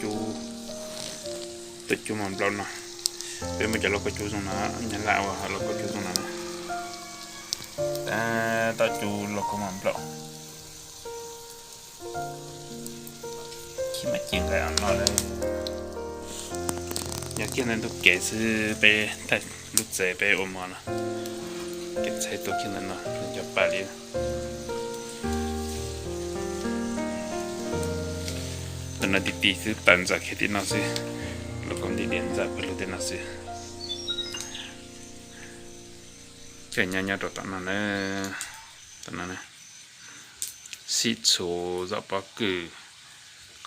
Cub, tuaj cub mov nplaum no. Peb muaj cov lauj kaub cub zoo no, Nyab Laj ua lauj kaub cub zoo no na. Tab tom cub lauj kaub mov nplaum. Khib mas ci nqaij no lawm. Yog kiag ntawm ntug kev xwb, peb thaij lub tsev peb ua mov no, kev txhais tuaj kiag ntawm no nws cov pam li. Ntawm no ti ti xwb, pam ntxaws kiag tim no xwb, lauj kaub nti diav ntxaws pawg lug tej no xwb. Coj nyob nyob rau tom no na, tom no na, sib txhuv, zom pob kws,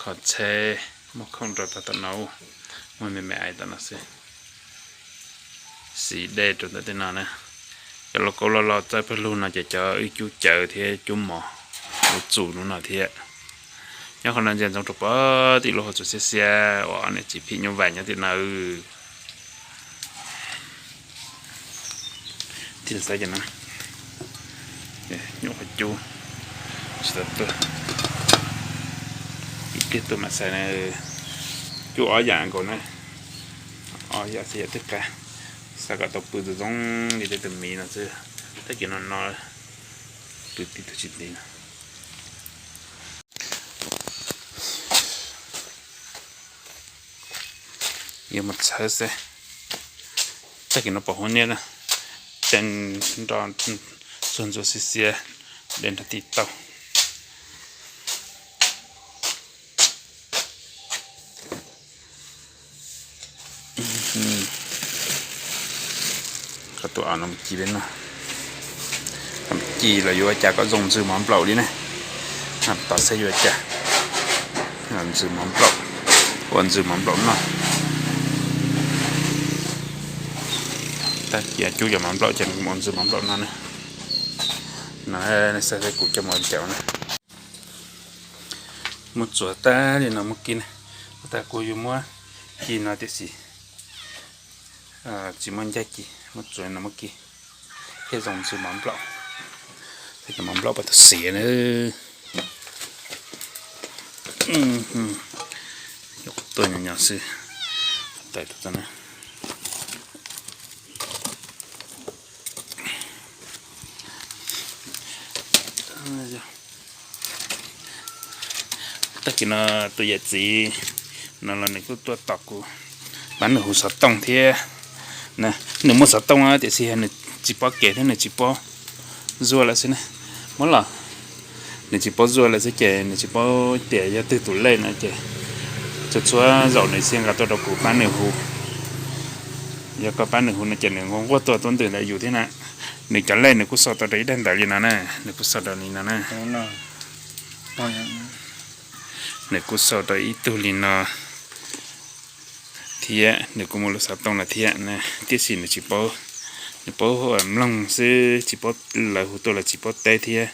kho tsheb, muag khoom rau tom no, muag me me ais tom no xwb. Xis dej rau ntawm tej no na. Cov lauj kaub loj loj txawb pawg lug no ces cov wb cub cawv thiab cub mov ua txus hnub no thiab. Nyob qhov no ntsia ntsoov rau pem tim lub hauv tsev xiab xiab uas ob niam txiv phim nyuj vais nyob tim no. Thiaj xav cov no, nyuam qhuav cub tsis tau tuaj, ib pliag tuaj mam xav na. Cub ob yam nkaus na, ob yam xav yam twg qab, xav kom tau pw zoo zoo li tej tus miv no xwb. Tag kis no no pw tib tug tsis nti no. Yuav mus txhawb xwb. Tag kis no pom huab niab na, de nroj txuag ntxuag xiab xiab, de nrog tib tauj. Koj tus av no mus ci peb noj, ci los yuav ua cas kom zoo ntxwg mov nplaum li ne. Tos saib yuav ua cas, ntxwg mov nplaum, ua ntxwg mov nplaum noj. Tag kis cub cov mov nplaum ces mus ua ntxwg mov nplaum noj na. No, saib kuv coj mus ua cas na. Muab txuas tag li no muab kib na. Tag kuv yuav muab ci no tiam sis tsis muaj ncaij ci, muab txuas li no muab kib thiaj zoo ntxwg mov nplaum. Cov mov nplaum pas tus xiav na. Tuaj nyo nyo xwb. Tawm tuaj na. Tag kis no tus yawm txiv no los nws kuj tuaj tos kuv pab nws hu xov tooj thiab. Nws muaj xov tooj tiam sis nws tsis paub kev thiab nws tsis paub zuaj lawm xwb na. Muab los nws tsis paub zuaj lawm xwb ces nws tsis paub tias yog twg tus lej no ces txhua txhua zaus nws thiaj nqa tuaj rau kuv pab nws hu. Yog koj pab nws hu no ces nws nquag nquag tuaj tuaj ntws ntawm yus thiab na. Nws cov lej nws kuj sau tau rau ib daim ntawv li no na, nws kuj sau rau li no na. Nws kuj sau rau ib tug li no thiab nws kuj muaj lub xov tooj no thiab na, tiam sis nws tsis paub, nws paub mloog xwb tsis paub lawv hu tuaj los tsis paub teb thiab.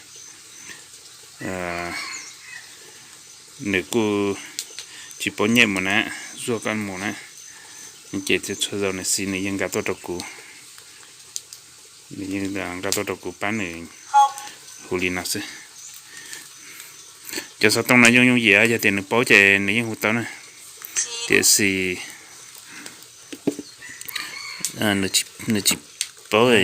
Nws kuj tsis paub nyiaj mus na, zuaj koj mus na. Ces txhua zaus nws xis nws yeej nqa tuaj rau kuv, nws yeej nqa tuaj rau kuv pab nws hu li no xwb. Cov xov tooj no yooj yooj yim, yog tias nws paub ces nws yeej hu tau na, tiam sis nws tsis paub.